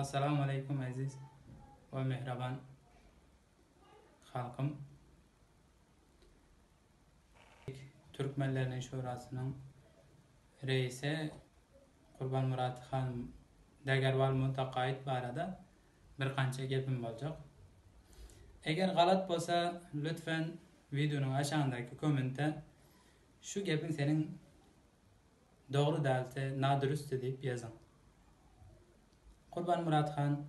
Assalamu aleýkum eziz we mähriban halkym. Türkmenleriniň şurasynyň reisi Gurbanmyrat han Degerwal Muntakaýyt barada bir gança gepim boljak. Eger galat bolsa lütfen wideonyň aşagyndaky kommente şu gepiň seniň dogry däldi, nadürüstdi diýip ýazyň. Gurbanmyrat han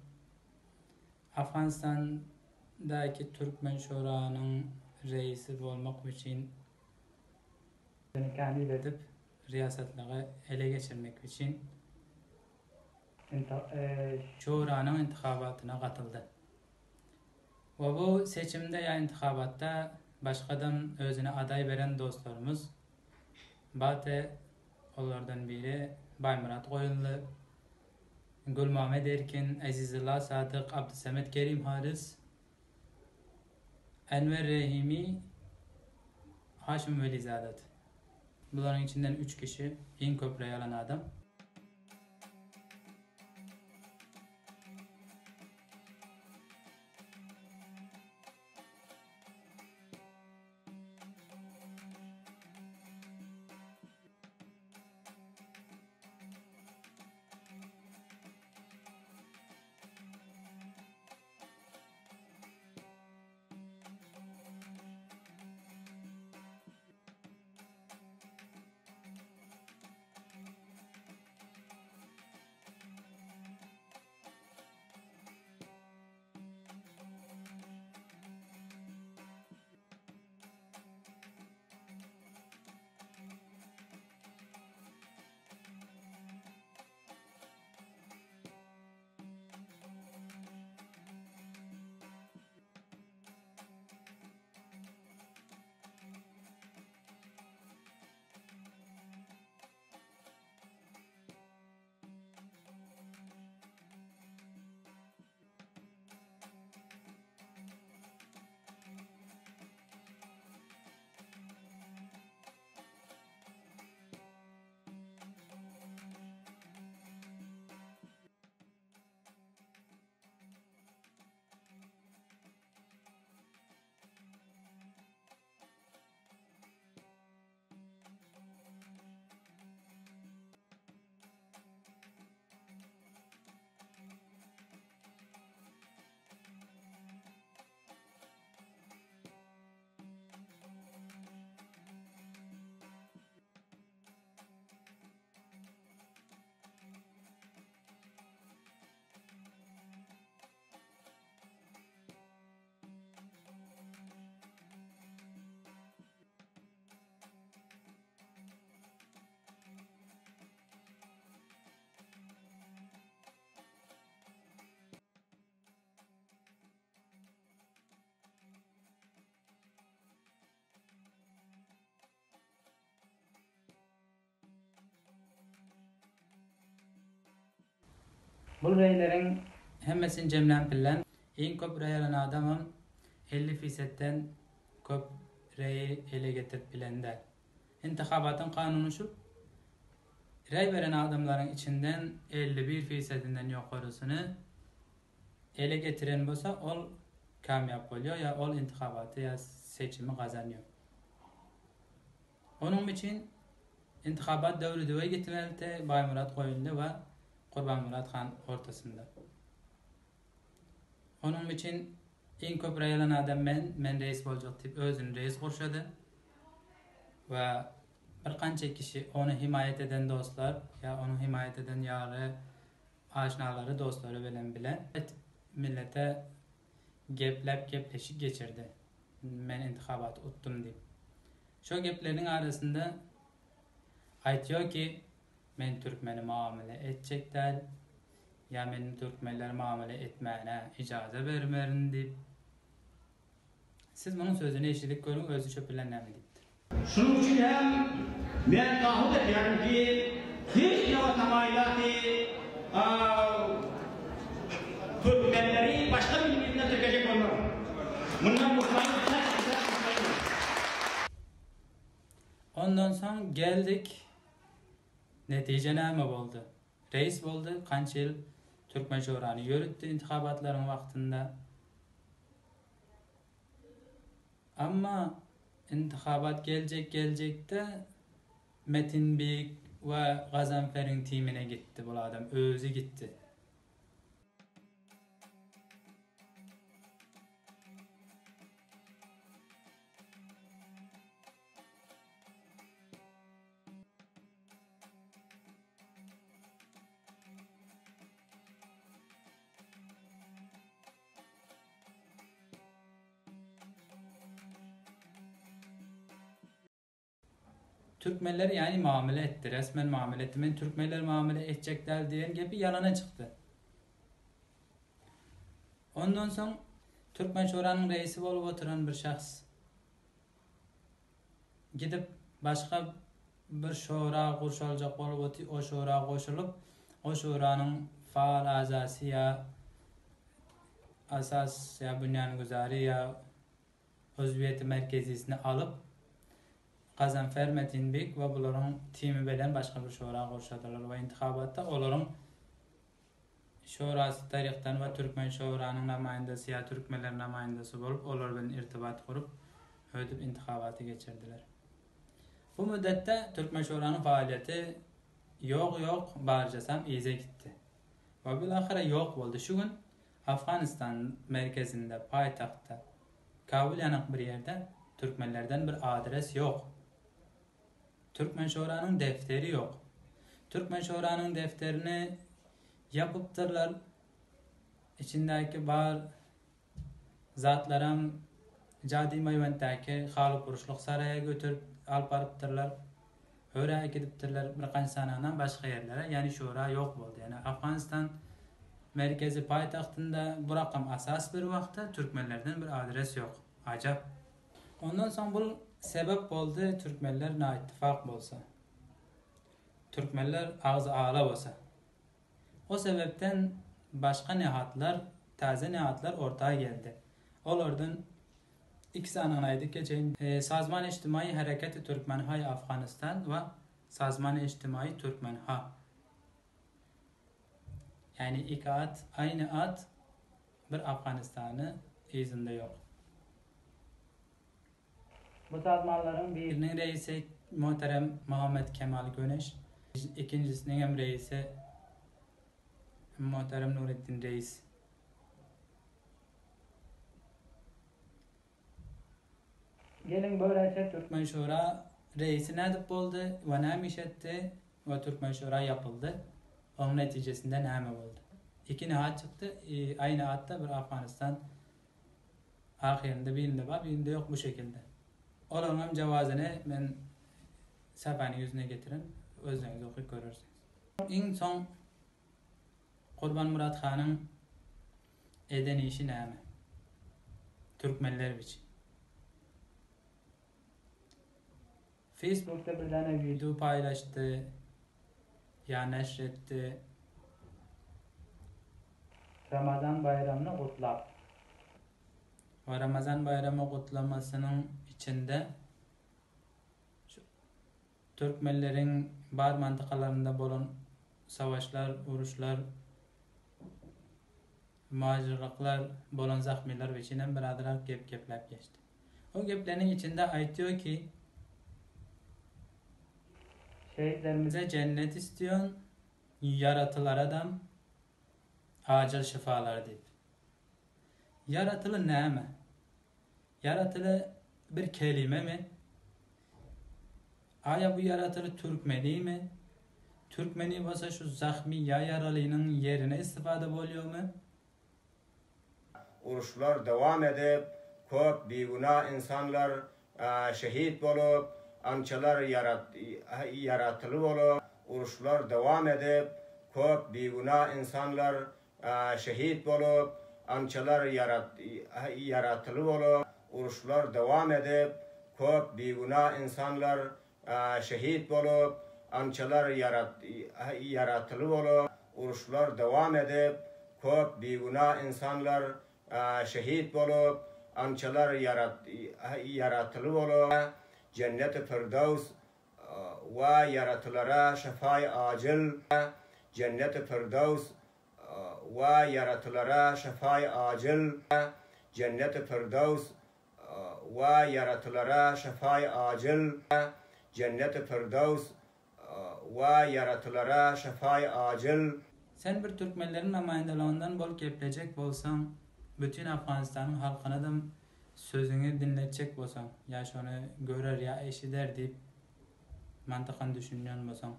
Afganistandaky Türkmen şuranyň reisi bolmak üçin kämil edip riýasatlygy ele geçirmek üçin Şuranyň intihabatyna gatyldy. We bu seçimde ýa intihabatda başgadam özüne adaý beren dostlarymyz Bate olardan biri Baýmyrat Goýunly, Gülmamet Erkin, Ezizulla Sadyk, Abdysamet Kerim Haris, Enwer Rehimi, Haşym Welizadat. Bularyň içinden üç kişi iň köp reý alan adam. Bul reýleriň hemmesini jemlän pillän iň köp reý alan adamam 50 fisetden köp reýi ele getirip bilen däl. Intihabatyň kanuny şu. Reý beren adamlaryň içinden 51 fisedinden ýokarysyny ele getiren bolsa ol kamýap bolýar ýa ol intihabaty ýa seçimi gazanýar. Onuň üçin intihabat döwri düwe gitmelidi Baýmyrat Goýunly we Gurbanmyrat han ortasynda. Onuň üçin iň köp reý alan adam men, men reis boljak diýip özüni reis gurşady we bir gança kişi ony himaýat eden dostlar ýa onuň himaýat eden ýary aşnalary dostlary bilen bile millete gepläp gepleşik geçirdi men intihabaty utdum diýip. Şo gepleriniň arasynda aýtýar ki men türkmeni mamele etjek däl ýa men türkmenler mamele etmäne ijaza bermerin diýip. Siz munuň sözüni eşidip görüň özi çöp bilen näme diýipdir. Şunuň üçin hem men taahhut edýärin ki, hiç bir tamaýylaty türkmenleri başga bir milletine tirkejek bolmaryn. Mundan mutmaýyn şek şübhe ýok. Ondan soň geldik netije näme boldy? Reis boldy kança ýyl? Türkmen şurany ýörütdi intihabatlaryň wagtynda. Amma intihabat geljek geljekde Metin Beg we Gazanferiň timine gitdi bul adam özi gitdi. Türkmenler ýani mamile etdi, resmen mamile etdi. Men türkmenler mamile etjek däl diýen gepi ýalana çykdy. Ondan soň Türkmen şuranyň reisi bolup oturan bir şahs gidip başga bir şora gurşaljak bolup oty, o şora goşulyp, o şuranyň faal azasy ýa asas ýa bünýängüzary ýa Özbiýeti merkezisini alyp, Gazanfer Metinbek we bularyň timi bilen başga bir şora gurşadylar we intihabatda olaryň şorasy tarykdan we türkmen şoranyň namaýyndasy ýa türkmenleriň namaýyndasy bolup olar bilen irtibat gurup ödüp intihabaty geçirdiler. Bu müddetde türkmen şoranyň faaliýeti ýok ýok barjasam yza gitdi. We bilahyra ýok boldy. Şu gün Afganistan merkezinde paýtagtda Kabul ýanak bir ýerde türkmenlerden bir adres ýok. Türkmen şoranyň defteri ýok. Türkmen şoranyň defterini ýapypdyrlar. Içindäki bar zatlaram Jadi Maýwentdäki halypuruşlyk saraýa göterip alyp barypdyrlar. Höre äkidipdirler bir ganç sananam başga ýerlere. Ýani şora ýok boldy. Ýani Afganistan merkezi paýtagtynda bu rakam asas bir wagtda türkmenlerden bir adres ýok. Ajap. Ondan soň bul sebep boldy türkmenler naittifak bolsa. Türkmenler agzy ala bolsa. O sebepden başga nihatlar, täze nihatlar orta geldi. Olardan iki sanyny aýdyp geçeýin. Sazman Ijtimai Hereketi Türkmenhai Afganistan we Sazman Ijtimai Türkmenha. Ýagny iki at, aýny at bir Afganistany yzynda ýok. Bu sazmanlaryň biriniň reisi muhterem Muhammet Kemal Göneş, ikinjisiniň hem reisi muhterem Nuretdin Reis. Geliň böyleçe Türkmen Şura reisi nädip boldy we näme iş etdi we Türkmen Şura ýapyldy. Onuň netijesinde näme boldy? Iki nihat çykdy, aýny atda bir Afganistan ahyrynda birinde bar, birinde ýok bu şekilde. Olaryň hem jawazyny men sahifanyň ýüzüne getirin, özleriňiz okyp görersiňiz. Iň soň Gurbanmyrat hanyň eden işi näme? Türkmenler biçin. Facebookda bir däne wideo paýlaşdy ýa neşr etdi. Ramazan baýramyny gutlap. We Ramazan baýramy gutlamasynyň içinde şu türkmenleriň bar mantykalarynda bolan savaşlar, uruşlar, Muhajyrlyklar bolan zahmylar biçinem birazrak gep gepläp geçdi. O gepleriň içinde aýtýo ki, Şehitlerimize jennet istiýon, ýaratylaradam ajyl şyfalar diýip. Ýaratyly näme? Ýaratyly bir kelimemi? Aýa bu ýaratyly türkmenimi? Türkmeni bolsa şu zahmy ýa ýaralynyň ýerine istifada bolýomy? Uruşlar dowam edip, köp bigünä insanlar şehit bolup, ançalar ýaratyly bolup. Uruşlar dowam edip, köp bigünä insanlar Şehit bolup, ançalar ýaratyly bolup. Uruşlar dowam edip, köp bigünä insanlar şehit bolup, ançalar ýaratyly bolup. Uruşlar dowam edip, köp bigünä insanlar şehit bolup, ançalar ýaratyly bolup. Jenneti Firdows we ýaratylara şefaý ajyl, Jenneti Firdows. We ýaratylara şyfaý ajyl, Jenneti Firdows We ýaratylara şyfaý ajyl, Jenneti Firdows We ýaratylara şyfaý ajyl. Sen bir türkmenleriň namaýyndalygyndan bolup geplejek bolsaň bütin Afganystanyň halkynadam sözüňi diňletjek bolsaň ýa şony görer ýa eşider diýip mantykan düşünýän bolsaň.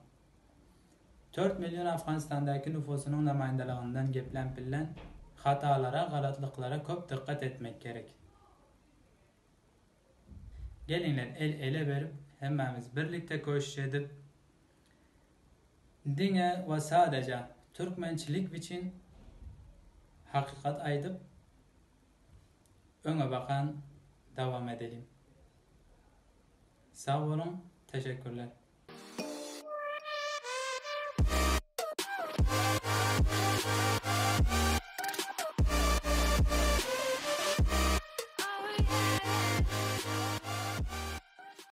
Tört million Afganistandaky nufusynyň namaýyndalygyndan geplän pillen hatalara galatlyklara köp dykgat etmek gerek. Geliňler el ele berip hemmämiz birlikde köşüş edip diňe we sadaja türkmençilik biçin hakykat aýdyp öňe bakan dawam edelim. Sag boluň teşekkürler.